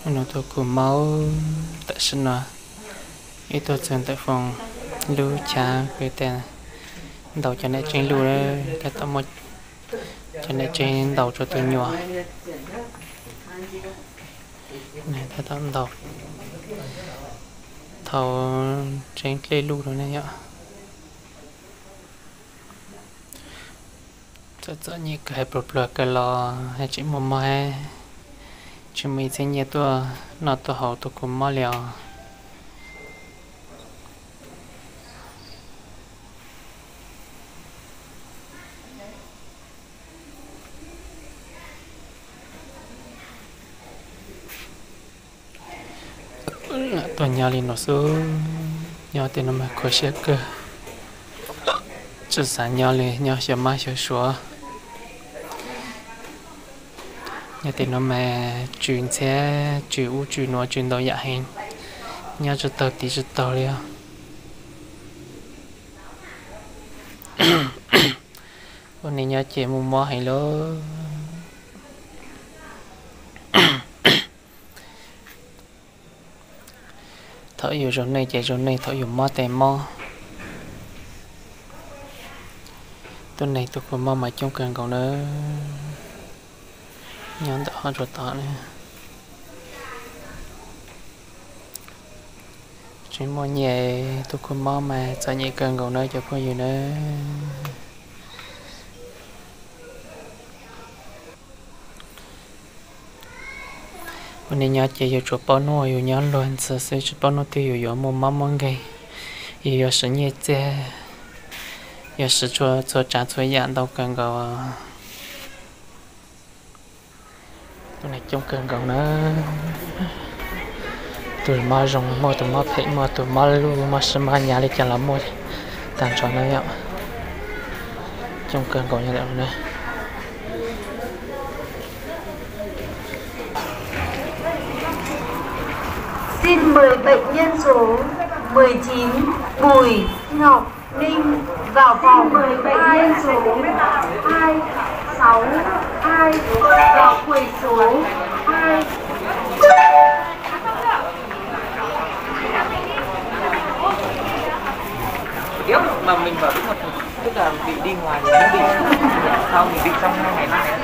Nus tus kua mob tam sim no ib tug txug ntawm Foom lub chav kws tias ntaus cov niam tseeb luj, tab tom muaj cov niam tseeb ntaus rua tug nyuas. Tab tom ntaus thaum tseeb dlej luj rau ne yom. Txom txom nyem kawg, hais pluag pluag kawg los tseem muaj mob, tsis muaj ib txhiab nyiaj tuaj noj tuaj haus tus kua mob li os. Tuaj nyob li no xwb, nyob tej no mas khuv siab kawg, tsis xav nyob li, nyob xyov mab xyov suav. Nyob tej no mas tsw ntxhiab, tsw ub tsw nuav, tsw ntau yam heev, nyob tsis taug tiv tsis taug li os. Ua neej nyob ces muaj mob heev lauj. Thaum yus zoo neej ces zoo neej, thaum yus mob tes mob. Tuab neeg tug kua mob mas coob kawg nkaus nawb, nyob ntawm hov rua tod ne. Tsis muaj nyiaj, tug kua mob mas txom nyem kawg nkaus nawb cov phooj ywg nawb. Ua neej nyob ces yus tsuas paub hnub yus nyob luag ntxhi xwb, tsis paub hnub twg yus yuav muaj mob muaj nkeeg, yus yuav siv nyiaj txiag, yuav siv txhua tsav txhua yam ntau kawg nkaus. Tuab neeg coob kawg nkaus nawb, tus mob zoo muaj, tus mob phem muaj, tus mob luj mob sib mob hnyav li cas los muaj tag nrho na yom. Coob kawg nkaus nyob ntawm no na. Xin mời bệnh nhân số mười chín, Bùi Ngọc Ninh vào phòng hai số hai sáu hai, vào quầy số hai. Nếu mà mình vào đúng một, tức là bị đi ngoài thì cũng bị, sau mình bị trong hai ngày nay.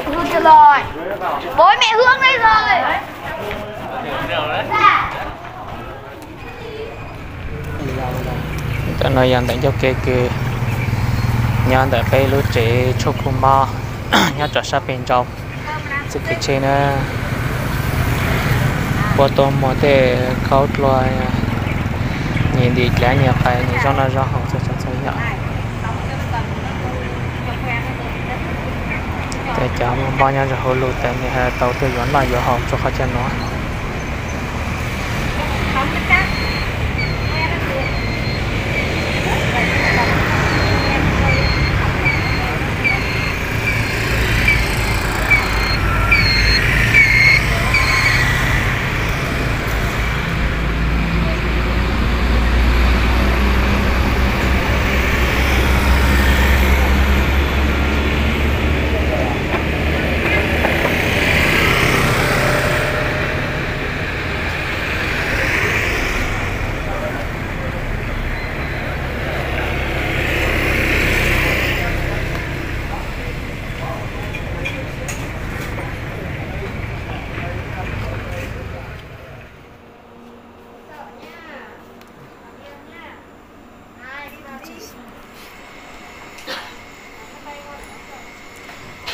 Hương chưa rồi. Bố mẹ Hương đây rồi. Ntawm no yog ntawm ncauj ke kws nyob ntawm peb lub tsev tshuaj kua mob nyob rau sab pem nraud txuj kev tsheb na. Puab tuaj muag tej khaub dluag, nyias ntim dlav nyias qais nyias zaub noj zaub haus txhua tsav txhua yam. Ces cov muaj mob nyob rau hauv lug tas nws tau tuaj yuav noj yuav haus rua qhov chaw nuav.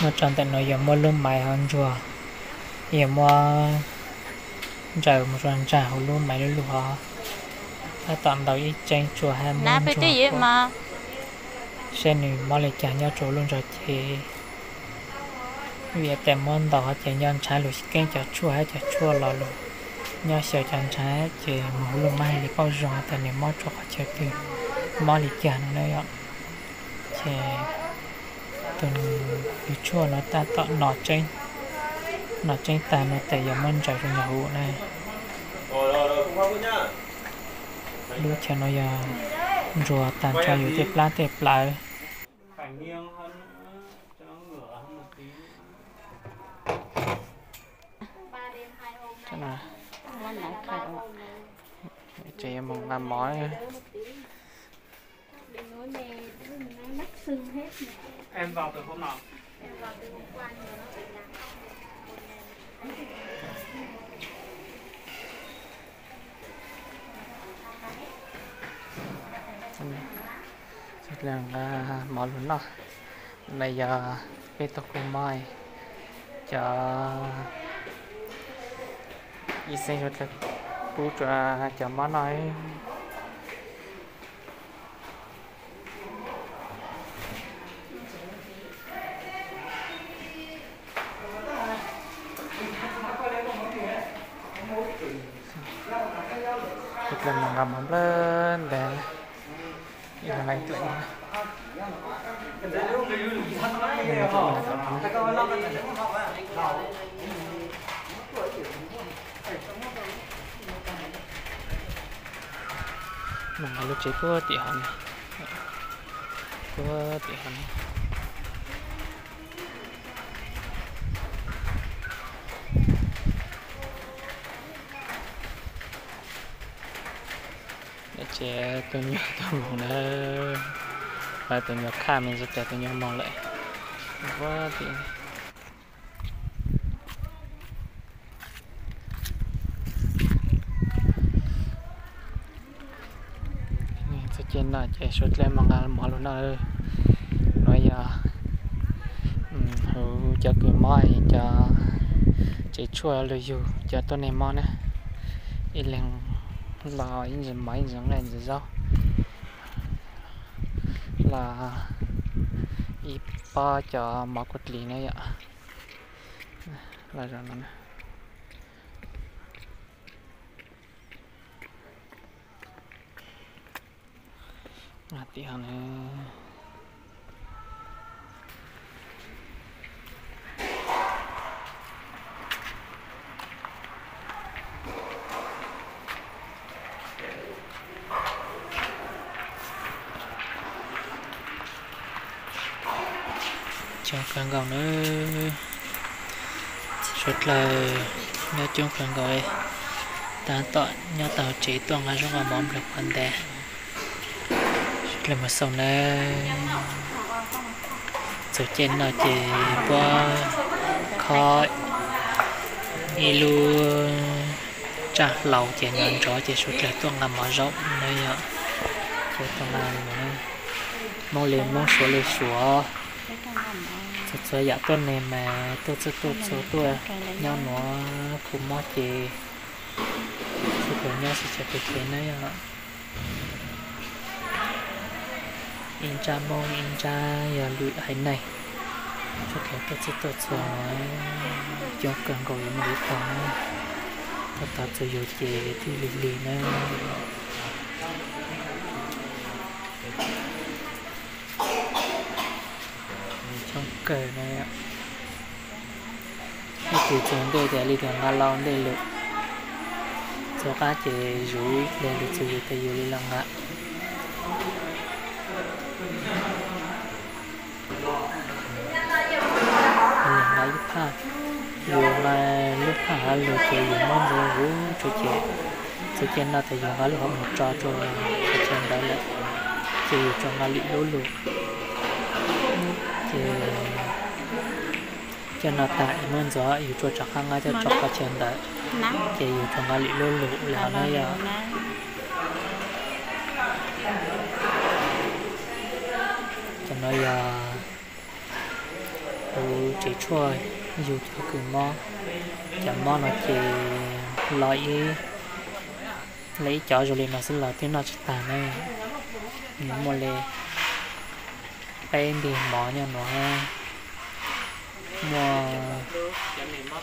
Nyob rau ntawm no yog muab lub maiv hov ntsuag, yog muab ntsaws mus rau ntsag hauv lub maiv lub lug hov, tab tom ntaus ib tseeb tsua hab muab ntsuag, saib nws mob li cas nyob rau lub ntsag ces. Vim tias muab ntaus ces nco ntshav lug keeb cov tshuaj hab cov tshuaj lo lug nyob xyaw cov ntshav ces mus ua luj mab hais li pauj zoo tas nws mob rua qhov chaw twg, mob li cas no na yom. Ces tus yug tshuaj no tab tom no tseeb, no tseeb tag no tas yog muab ntsaws rua nyuag huv na. Lub chaw no yog ntsuag tag nrho yus tej plab tej plawv. Tseem yuav mus nqa mov. Nqa mov lug noj. No yog peb tug kua mob, cov ib xeeb suav dlawg pub rua cov mob noj. Suav dlawg moog nqa mov nplawg ntawd. Moog nqa lub tsev puag tim hov ne, puag tim hov ne. Ces tus nyuag tuaj moog na, tus nyuag khaj me ntsis tas tus nyuag moog lawm. Puag tim txug ces no ces suav dlawg moog nqa mov lug noj. Nuav yog huv cov kws mob, cov tsev tshuaj lug yug cov tuab neeg mob na. Ib leeg los ib ntsis mov ib ntsis nqaij ntsis zaub, los ib pob cov mov kuav dlis na yom. Los zoo no. Tim hov na. Coob kawg nkaus na, suav dlawg nyob coob kawg nkaus, tab tom nyob tau hauv tsev tuaj nqa zaub nqa mov nplawg puag ntev. Suav dlawg mus xoo na, txug caij no ces puab khob ib lub tsaj hlau ces nov nrov ces suav dlawg tuaj nqa mov zaub na yom. Ces tuaj nqa li no, Moob li Moob, Suav li Suav, txhua txhua yam tuab neeg mas tuaj txhua tuaj txhua tuaj nyob nuav, kho mob ces txhua tus nyob sib txhua peg kev na yom. Ib ntsab Moob ib ntsab yog lwm haiv neeg, txhua tus tuaj txhua txhua, coob kawg nkaus yuav muaj li tog na. Tuaj tog txug yug ces twb lig lig na. Coob kawg na. Ib tug txug ntej tas li tug nqa lau ntej lug, txug qab ces zuv ib pliag lug txug yug tas yug li los nqa. Nqa ib phaj, yug nqa lub phaj hav lug ces yug muab ntxuav huv tsuas ces txug caij no tas yug nqa lub hauv mus tso rua qhov chaw ntawd lawm, ces yug tsuas nqa lwm lub lug. Ces cov no tas es muab ntxuav yug tsuas rov qab nqa coj tso qhov chaw ntawd, ces yug tsuas nqa lwm lub lug lawm na yom. Cov no yog huv tsev tshuaj yug cov kws mob. Cov mob no ces los ib, los ib cov zoo li no xwb los twb noj tsis tag na. Nws muaj li peb ntig mov nyob nuav, Muaj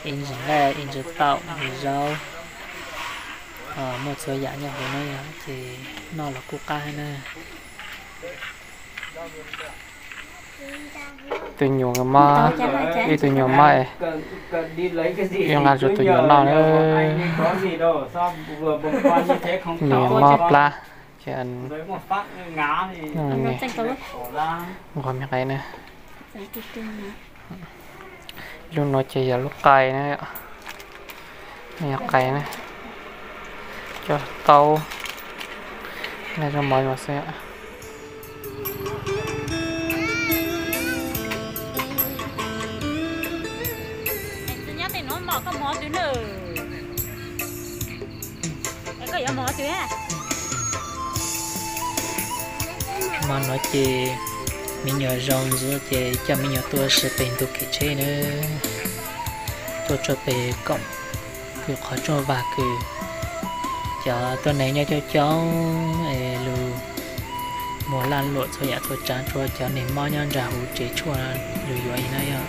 ib ntsis nqaij, ib ntsis taum, ib ntsis zaub, muaj txhua yam nyob hauv no yog ces noj los kuj qab na. Tus nyuam mob, ib tug nyuam mob, ib nqa rau tus nyuam noj na. Nws mob plab, ces nqos me qe na. Lub no ces yog lub qai na, yog qai na, cov taub, noj cov mov no xwb. Hmo no ces me nyuam zoo ntxiv ces coj me nyuam tuaj ua si pem ntug kev tsheb na, tuaj txog pem koom kws qhov tshuaj vag kws cov tuab neeg nyob coob coob es lug muag laj luam txhua yam tuaj tsav txhua cov neeg mob nyob nrag huv tsev tshuaj lug yuav li na yog.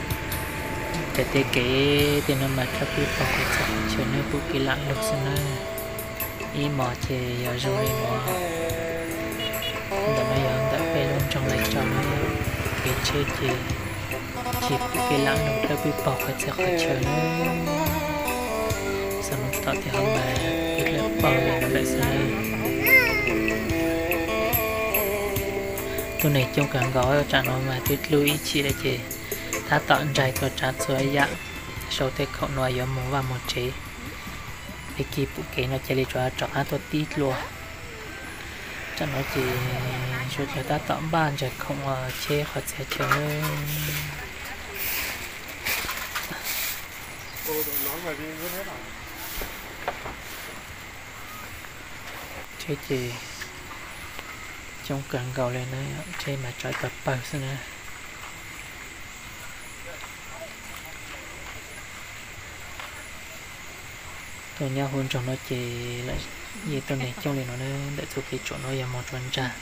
Ces tej kev tej no mas dawb pwb pog qhov txhia qhov chaw na, pub kev lam lug xwb na. Ib hmos ces yog zoo li no. Ntawm no yog ntawm peb lub nroog Lais Tsau na, kev tsheb ces tsis pub kev lam lug dawb pwb pog qhov txhia qhov chaw na. Xam mus tom tej hauv mas ib dlaim paug li no lawm xwb na. Tuab neeg coob kawg nkaus, tsam no mas twb dlub ib chim lawm ces tab tom nraig tuaj tsav txhua yam, sau tej khoom no yuav mus vaj mus tsev. Peb kiag pum kev no cia li rov qab tuaj tib dlua. Tsam no ces suav dlawg tab tom npaj ntsaig khoom ua tsheb qhov txhia chaw. Tsheb ces coob kawg nkaus li na, tsheb mas tsawv tawg pawg xwb na. Tuaj nyob hauv nroog no ces yeej tuaj neeg coob li no na, ntawm txoj kev tsuam no yog mus rau nrag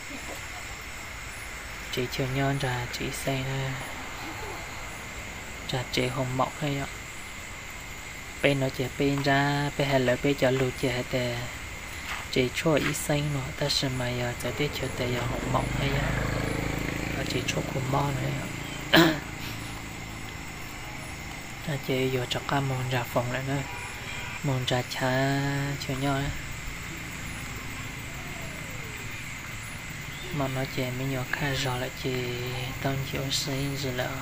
tsev chaw nyob nrag tsev ib xeeb na, nrag tsev hoos maum na yom. Peb no ces peb nrab peb hais lawv peb cov lus ces hais tias tsev tshuaj ib xeeb no, tab sis mas yog txawv teb chaws tias yog hoos maum na yom, tsev tshuaj kua mob na yom. Ces yuav rov qab mus nrag foom lawm na, mus nrag chav chaw nyob. Hmo no ces me nyuam kaj zog lawm ces tau ncig ua si ib ntsis lawm.